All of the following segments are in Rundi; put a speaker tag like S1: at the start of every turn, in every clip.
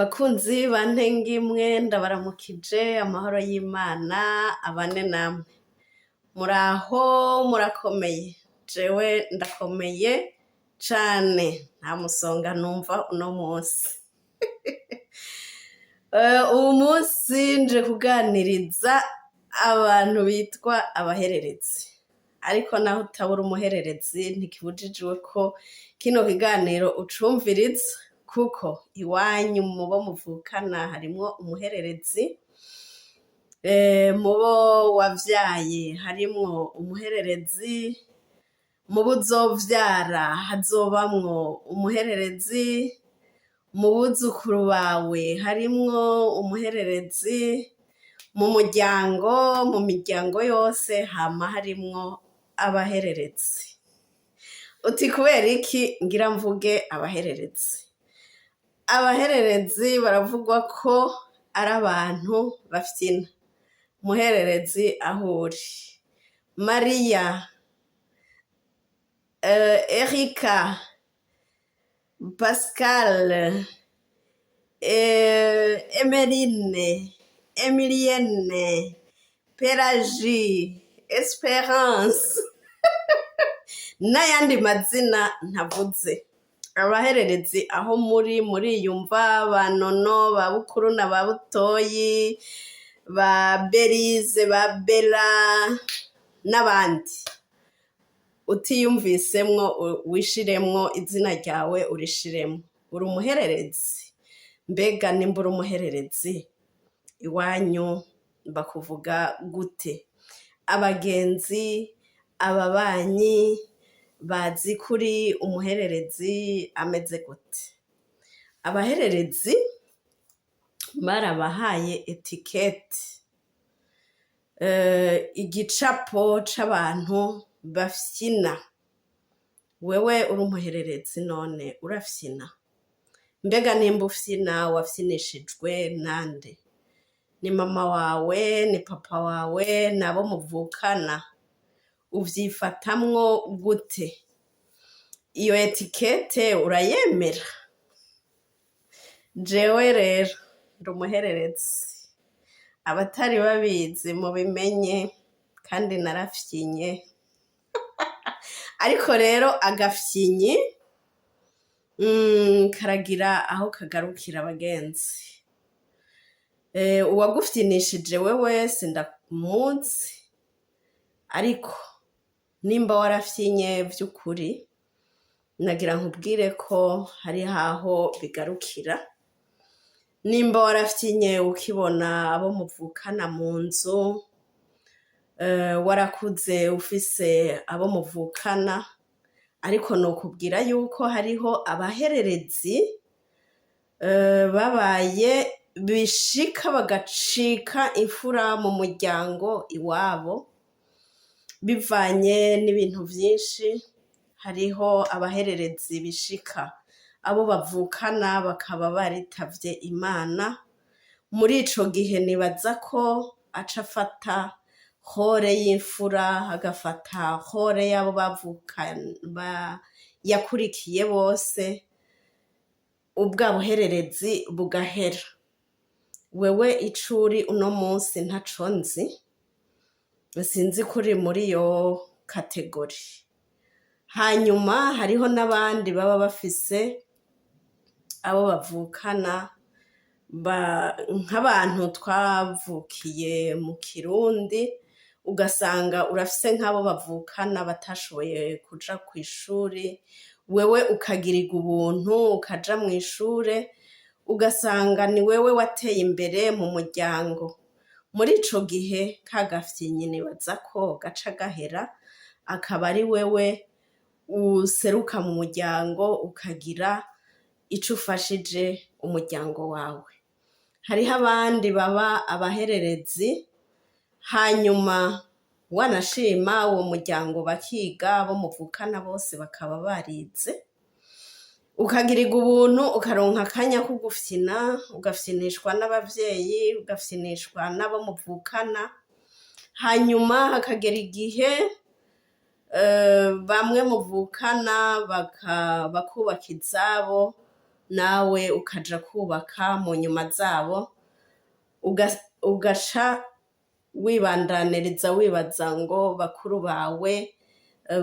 S1: Bakunzi ba Ntengimwe, ndabaramukije. Amahoro y'Imana abane namwe. Muraho, murakomeye? Jewe ndakomeye cane, nta musonga numva uno munsi. Uwu munsi nje kuganiriza abantu bitwa abahererezi, ariko naho utabura umuhererezi ntikibujijwe ko kino kiganiro ucumviriza, kuko iwanyu mubo muvukana harimwo umuhererezi, mubo wavyaye harimwo umuhererezi, mubo uzovyara hazobamwo umuhererezi, mu buzukuru bawe harimwo umuhererezi, mu muryango, mu miryango yose hama harimwo abahererezi. Uti kubera iki ngira mvuge abahererezi? Abahererezi baravugwa ko ari abantu bafyina. Muhererezi aho uri, Mariya, Erika, Pascal, Emeline, Emilienne, Pelagie, Esperance n'ayandi mazina ntavuze. Abahererezi aho muri muriyumva, ba Nono, ba Bukuru na ba Butoyi, ba Berize, ba Bella n'abandi. Utiyumvisemwo wishiremwo izina ryawe urishiremwo. Uri umuhererezi? Mbega nimba uri umuhererezi, iwanyu bakuvuga gute? Abagenzi, ababanyi bazi ko uri umuhererezi ameze gute? Abahererezi barabahaye étiquette, igicapo c'abantu bafyina. Wewe uri umuhererezi, none urafyina? Mbega nimba ufyina, wafyinishijwe nande? Ni mama wawe? Ni papa wawe? Nabo muvukana? Uvyifatamwo gute? Iyo étiquette urayemera? Jewe rero ndi umuhererezi, abatari babizi mubimenye, kandi narafyinye. Ariko rero agafyinyi karagira aho kagarukira, abagenzi. Uwagufyinishije wewe sindamuzi, ariko nimba warafyinye vy'ukuri, nagira nkubwire ko hariho aho bigarukira. Nimba warafyinye ukibona abo muvukana mu nzu, warakuze ufise abo muvukana, ariko nokubwira yuko hariho abahererezi babaye bishika bagacika imfura mu muryango iwabo, bivanye n'ibintu vyinshi. Hariho abahererezi bishika abo bavukana bakaba baritavye Imana. Muri ico gihe nibaza ko aca afata rôle y'imfura, agafata rôle y'abo bavukana yakurikiye bose, ubwa buhererezi bugahera. Wewe ico uri uno munsi ntaco nzi, sinzi ko uri muri iyo catégorie. Hanyuma hariho n'abandi baba bafise abo bavukana, nk'abantu twavukiye mu Kirundi, ugasanga urafise nk'abo bavukana batashoboye kuja kw'ishuri, wewe ukagirirwa ubuntu ukaja mw'ishure, ugasanga ni wewe wateye imbere mu muryango. Muri ico gihe ka gafyinyi nibaza ko gaca gahera, akaba ari wewe useruka mu muryango, ukagira ico ufashije umuryango wawe. Hariho abandi baba abahererezi, hanyuma wanashima uwo muryango bakiga, abo muvukana bose bakaba barize, ukagirirwa ubuntu ukaronka akanya ko gufyina, ugafyinishwa n'abavyeyi, ugafyinishwa n'abo muvukana. Hanyuma hakagera igihe bamwe muvukana bakubaka izabo. Nawe ukaja kubaka mu nyuma zabo, ugaca wibandaniriza wibaza ngo bakuru bawe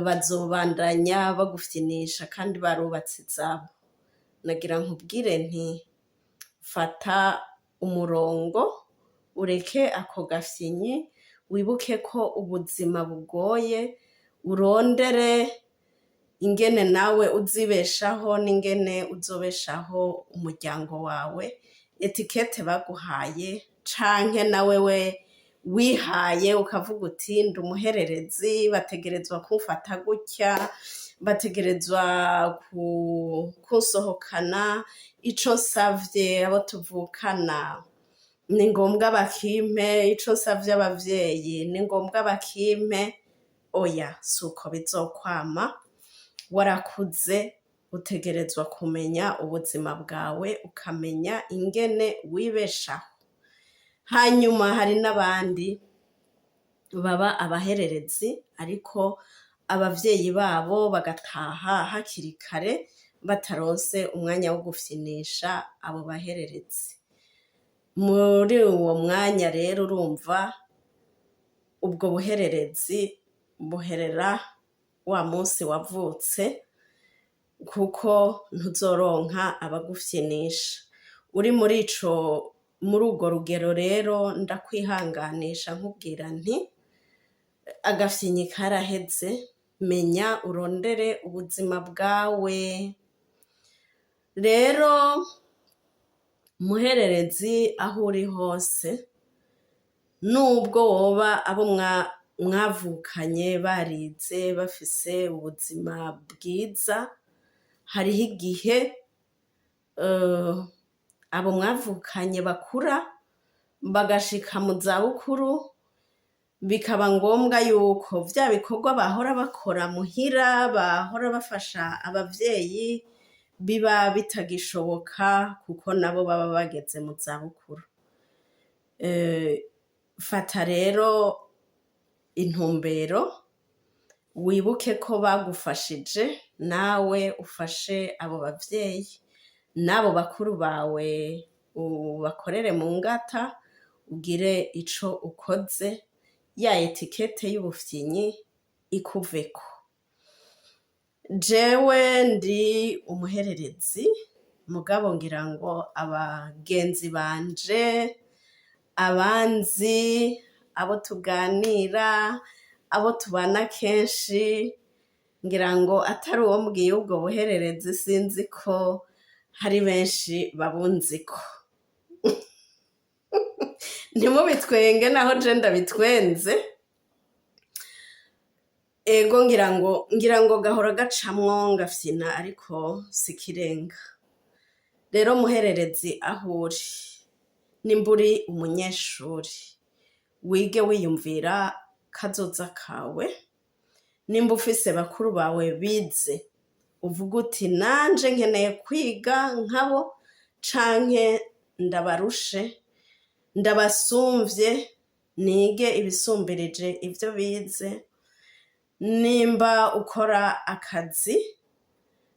S1: bazobandanya bagufyinisha kandi barubatse izabo. Nagira nkubwire nti fata umurongo, ureke ako gafyinyi, wibuke ko ubuzima bugoye, urondere ingene nawe uzibeshaho n'ingene uzobeshaho umuryango wawe. Étiquette baguhaye canke na wewe wihaye, ukavuga uti ndi umuhererezi, bategerezwa kumfata gutya, bategerezwa kunsohokana, ico nsavye abo tuvukana ni ngombwa bakimpe, ico nsavye abavyeyi ni ngombwa bakimpe. Oya, suko bizokwama. Warakuze, utegerezwa kumenya ubuzima bwawe, ukamenya ingene wibeshaho. Hanyuma hari n'abandi baba abahererezi, ariko abavyeyi babo bagataha hakiri kare bataronse umwanya wo gufyinisha abo bahererezi. Muri uwo mwanya rero, urumva ubwo buhererezi buherera wa munsi wavutse, kuko ntuzoronka abagufyinisha. Uri muri ico, muri urwo rugero rero, ndakwihanganisha nkubwira nti agafyinyi karaheze, menya urondere ubuzima bwawe. Rero muhererezi, aho uri hose, nubwo woba abo mwavukanye barize, bafise ubuzima bwiza, hariho igihe abo mwavukanye bakura bagashika mu zabukuru, bikaba ngombwa yuko vya bikorwa bahora bakora muhira, bahora bafasha abavyeyi, biba bitagishoboka, kuko nabo baba bageze mu zabukuru. Fata rero intumbero, wibuke ko bagufashije, nawe ufashe abo bavyeyi n'abo bakuru bawe, ubakorere mu ngata, ugire ico ukoze, ya étiquette y'ubufyinyi ikuveko. Jewe ndi umuhererezi, mugabo ngira ngo abagenzi banje, abanzi, abo tuganira, abo tubana kenshi, ngira ngo atari uwo mbwiye ubwo buhererezi, sinzi ko hari benshi babunziko. Ntimubitwenge naho je ndabitwenze. Ego, ngira ngo gahora gacamwo ngafyina, ariko sikirenga. Rero muhererezi, aho uri, nimba uri umunyeshuri, wige wiyumvira kazoza kawe. Nimba ufise bakuru bawe bize, uvuga uti nanje nkeneye kwiga nkabo, canke ndabarushe, ndabasumvye, nige ibisumbirije ivyo bize. Nimba ukora akazi,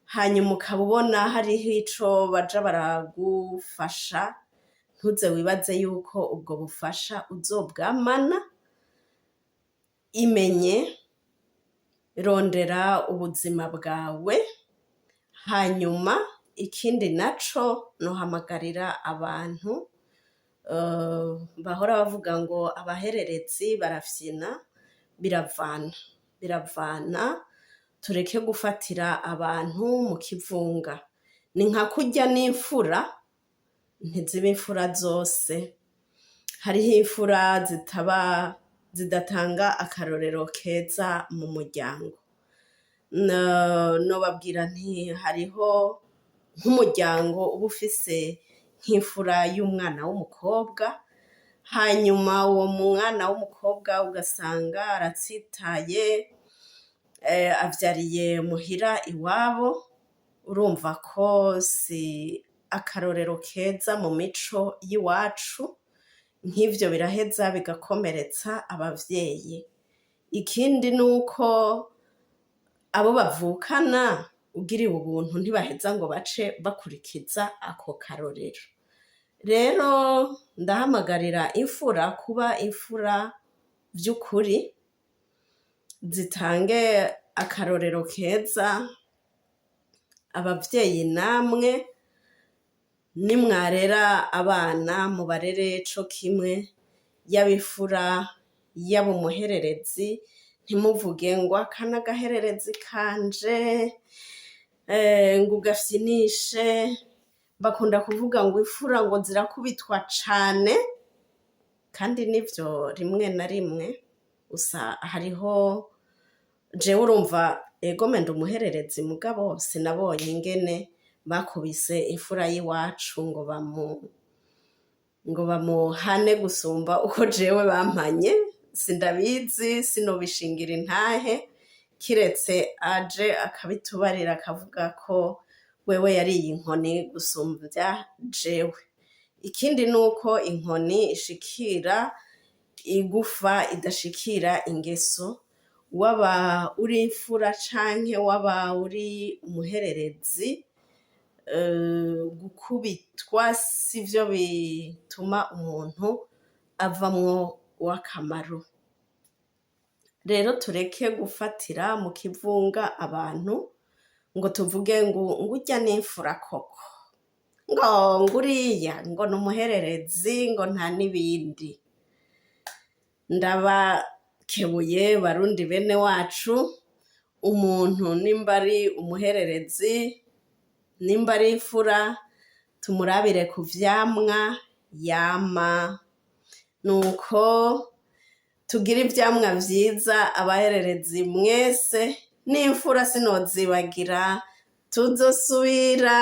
S1: hanyuma ukaba ubona hariho ico baja baragufasha, ntuze wibaze yuko ubwo bufasha uzobwamana. Imenye, rondera ubuzima bwawe. Hanyuma ikindi naco nohamagarira abantu bahora bavuga ngo abahererezi barafyina, biravana, biravana. Tureke gufatira abantu mu kivunga. Ni nka kurya n'imfura ntiziba imfura zose. Hariho imfura zitaba zidatanga akarorero keza mu muryango. Nobabwira nti hariho nk'umuryango uba ufise nk'imfura y'umwana w'umukobwa, hanyuma uwo mwana w'umukobwa ugasanga aratsitaye, avyariye muhira iwabo. Urumva ko si akarorero keza mu mico y'iwacu. Nk'ivyo biraheza bigakomeretsa abavyeyi. Ikindi nuko abo bavukana Ugiriwe ubuntu ntibaheza ngo bace bakurikiza ako karorero. Rero ndahamagarira imfura kuba imfura vy'ukuri, zitange akarorero keza. Abavyeyi namwe, nimwarera abana, mubarere co kimwe, yaba imfura yaba umuhererezi. Ntimuvuge ngo aka n'agahererezi kanje, ngo ugafyinishe. Bakunda kuvuga ngo imfura ngo zirakubitwa cane, kandi nivyo rimwe na rimwe. Gusa hariho jewe, urumva, egome ndi umuhererezi, mugabo sinabonye ingene bakubise imfura y'iwacu ngo bamuhane gusumba uko jewe bampanye. Sindabizi, sinobishingira intahe, kiretse aje akabitubarira, akavuga ko wewe yariye inkoni gusumvya jewe. Ikindi nuko inkoni ishikira igufa, idashikira ingeso. Waba uri imfura canke waba uri umuhererezi, gukubitwa sivyo bituma umuntu avamwo uw'akamaro. Rero tureke gufatira mu kivunga abantu, ngo tuvuge ngo urya n'imfura koko, ngo uriya ngo ni umuhererezi, ngo nta n'ibindi. Ndabakebuye, Barundi bene wacu: umuntu nimba ari umuhererezi, nimba ari imfura, tumurabire ku vyamwa yama. Nuko tugire ivyamwa vyiza, abahererezi mwese n'imfura sinozibagira. Tuzosubira.